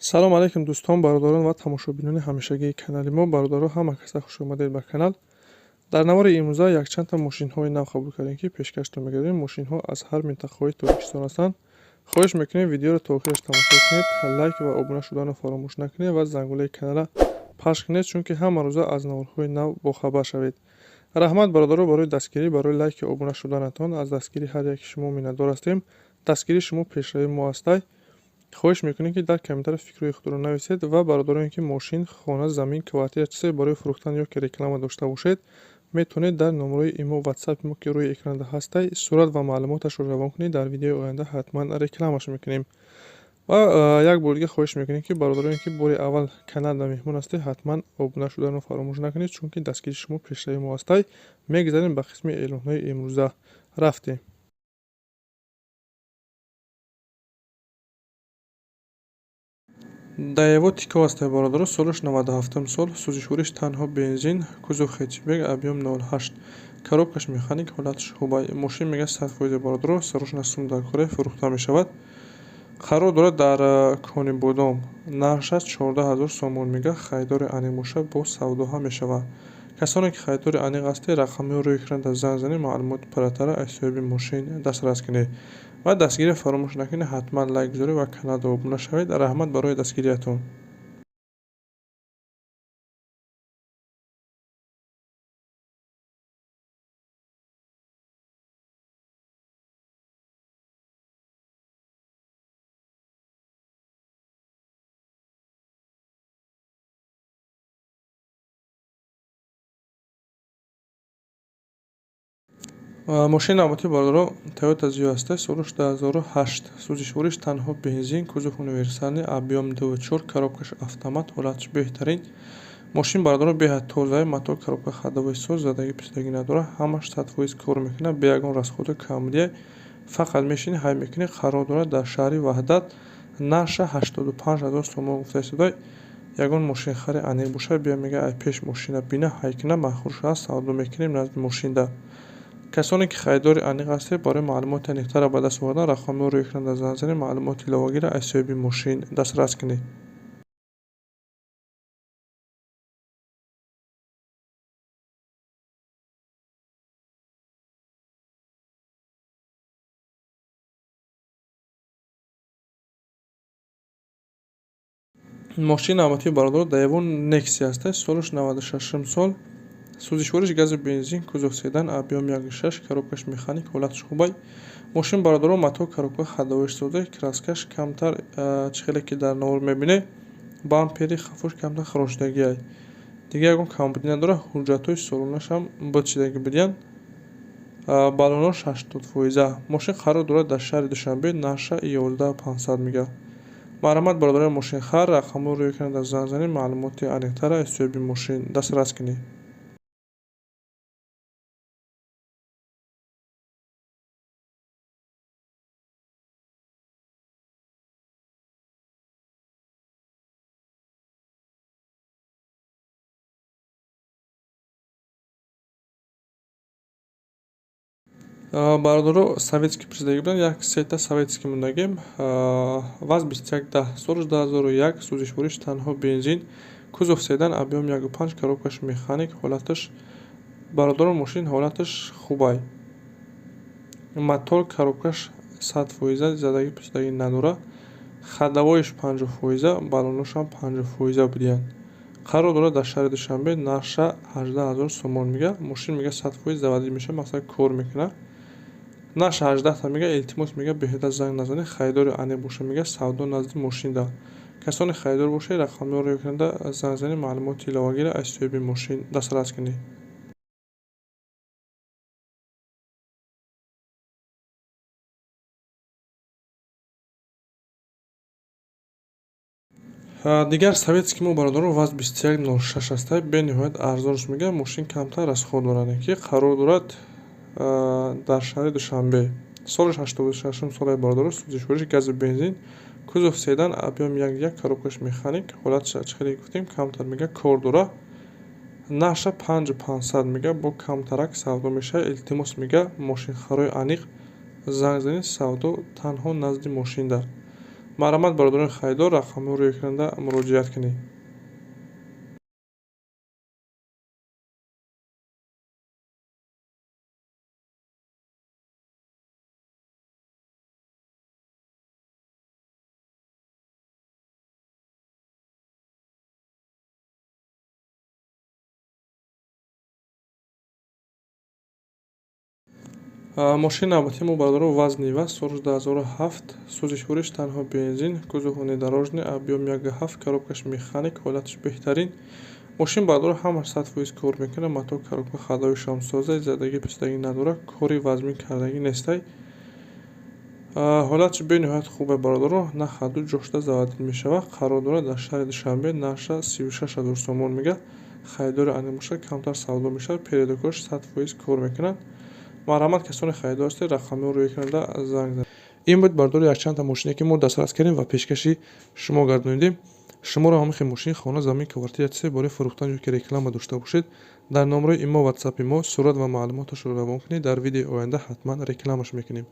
Салом алейкум, дӯстон, бародарон ва тамошобинони ҳамешагии канали мо. Бародаро, ҳама каса хуш омадед ба канал. Дар навори имрӯза якчандта мошинҳои нав қабул кардем, ки пешкаштон мегардем. Мошинҳо аз ҳар минтақаҳои Тоҷикистон ҳастанд. Хоҳиш мекунем, видеоро то охираш тамошо кунед, лайк ва обуна шуданро фаромӯш накунед ва зангулаи каналра пахш кунед, чунки ҳама рӯза аз наворҳои нав бохабар шавед. Раҳмат, бародаро, барои дастгирӣ, барои лайки обуна шуданатон. Аз дастгирии ҳар яки шумо миннатдор ҳастем. Дастгирии шумо пешравии мо ҳастай. Хоҳиш мекунем, ки дар комментария фикрҳои худро нависед ва бародароне, ки мошин, хона, замин, квартира, чизе барои фурӯхтан ё ки реклама дошта бошед, метавонед дар номерои имо, ватсапи мо, ки рӯи экранда ҳастай, сурат ва маълумоташро равон кунед. Дар видеои оянда ҳатман рекламаш мекунем. Ва як бор дига хоҳиш мекунем, ки бародароне, ки бори аввал каналда меҳмон ҳастед, ҳатман обуна шуданро фаромӯш накунед, чунки дастгирии шумо пешравии мо ҳастай. Мегузарем ба қисми эълонҳои имрӯза. Рафтем. Даево Тико ҳастай, бародаро, солаш 97 сол, сӯзишвориш танҳо бензин, кузов хэтчбек, объём 0,8, коробкаш механик, ҳолаташ хубай. Мошин мега 100%, бародаро, срочно сум дар кора, фурӯхта мешавад. Қарор дорад дар Конибодом. Нархаш 14 000 сомон мега, харидори аниқ бошад, бо савдо ҳам мешавад. Касоне ки харидори аниқ ҳастед, рақамҳои рӯи экранда занг занед, маълумоти пурратара аз соҳиби мошин дастрас кунед. Ва дастгириро фаромӯш накунед, ҳатман лайк гузоред ва каналда обуна шавед. Раҳмат барои дастгириятон. Мошини навбатӣ, бародаро, Toyota Зио ҳастай, солаш 2008, сӯзишвориш танҳо бензин, кузов универсальный, объём 2,4, коробкаш автомат, ҳолаташ беҳтарин. Мошин, бародаро, беҳад тоза, мотор, коробка, ходовой соз, задагӣ писдагӣ надорад, ҳамаш 100% кор мекунад, бе ягон расходу камбудия. Фақат мешинӣ, ҳай мекунӣ. Қарор дорад дар шаҳри Ваҳдат. Нарша 85 000 сомон гуфта истодай. Ягон мошинхари аниқ бошад, бия, мега, ай пеш мошина бина, ҳай кина, маъқул шавад, савдо мекунем назди мошинда. Касоне ки харидори аниқ ҳастед, барои маълумоти аниқтарро ба даст овардан рақамҳои рӯи экранда занг занед, маълумоти иловагиро аз соҳиби мошин дастрас кунед. Мошини навбатии, бародаро, Daewoo Nexia ҳастай, солаш 96 сол, сӯзишвориш гази бензин, кузов седан, объём 1,6, коробкаш механик, ҳолаташ хубай. Мошин, бародаро, мотор, коробка, ходовояш сода, краскаш камтар, чӣ хеле ки дар навор мебинед, бампери хафош камтар харошидагиай. Дигар ягон камбудӣ надорад, ҳуҷҷатҳои солонашам битшидагӣ будиянд. Баллонош 80%. Мошин қарор дорад дар шаҳри Душанбе, нарша 11 500 мега. Марҳамат, бародарони мошинхар, рақамҳоро рӯи экранда занг занед, маълумоти аниқтарро аз соҳиби мошин дастрас кунед. Бародаро, советский пурсидагӣ буданд, як сета советский мондагим. ВАЗ 2110, солаш 2001, сӯзишвориш танҳо бензин, кузов седан, объём 1,5, коробкаш механик, ҳолаташ, бародаро, мошин ҳолаташ хубай. Мотор, коробкаш 100%, задагӣ писдагӣ надорад. Ходовояш 50%, баллоношам 50% будиянд. Қарор дорад дар шаҳри Душанбе, нарша 18 000 сомон мега. Мошин, мега, 100% заводӣ мешавад, масалан, кор мекунад. Нарша 18та мега, илтимос, мега, беҳуда занг назанед, харидори аниқ боша, мега, савдо назди мошинда. Касоне харидор бошед, рақамҳоро рӯи экранда занг занед, маълумоти иловагиро аз соҳиби мошин дастрас кунед. Дигар советский мо, бародаро, ВАЗ 2106 ҳастай, бениҳоят арзонш мега, мошин камтар расход дорад, ки қарор дорад дар шаҳри Душанбе. Солаш 86 солаи, бародаро, сӯзишвориш гази бензин, кузов седан, объём 1,1, коробкаш механик, ҳолаташ чӣ хеле гуфтем, камтар, мега, кор дорад. Нарша 5500 мега, бо камтарак савдо мешавад. Илтимос, мега, мошинхарои аниқ занг занед, савдо танҳо назди мошинда. Марҳамат, бародарони харидор, рақамҳоро рӯи экранда муроҷиат кунед. Мошини навбатии мо, бародаро, ВАЗ Нива соли 2007, сӯзишвориш танҳо бензин, кузов внедорожный, объем 1,7, коробкаш механик, ҳолаташ беҳтарин. Мошин, бародаро, ҳамаш 100% кор мекунад, мотор, коробка, ходовойшам созай, задагӣ пистагӣ надорад, кори вазмин кардагӣ нестай. Ҳолаташ бениҳоят хубе, бародаро, на хаду ҷошта заводить мешавад, қарор дорад дар шаҳри Душанбе, нархша 36 000 сомон мега. Харидори ани бошад, камтар савдо мешавад, передокош 100% кор мекунад. Марҳамат, касоне харидор ҳастед, рақамҳоро рӯи экранда занг занед. Ин буд, бародаро, якчандта мошине, ки мо дастрас кардем ва пешкаши шумо гардонидем. Шуморо ҳамин хел мошин, хона, замин, квартира, чизе барои фурӯхтан ё ки реклама дошта бошед, дар номерои имо, ватсапи мо сурат ва маълумоташро равон кунед, дар видеои оянда ҳатман рекламаш мекунем.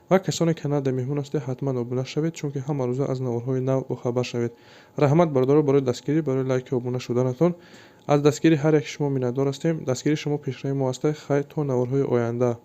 Ва касоне канал дар меҳмон ҳастед, ҳатман обуна шавед, чунки ҳама рӯза аз наворҳои нав бохабар шавед. Раҳмат, бародаро, барои дастгирӣ, барои лайки обуна шуданатон. Аз дастгирии ҳар яки шумо миннатдор ҳастем. Дастгирии шумо пешравии мо ҳастад. Хайр, то наворҳои оянда.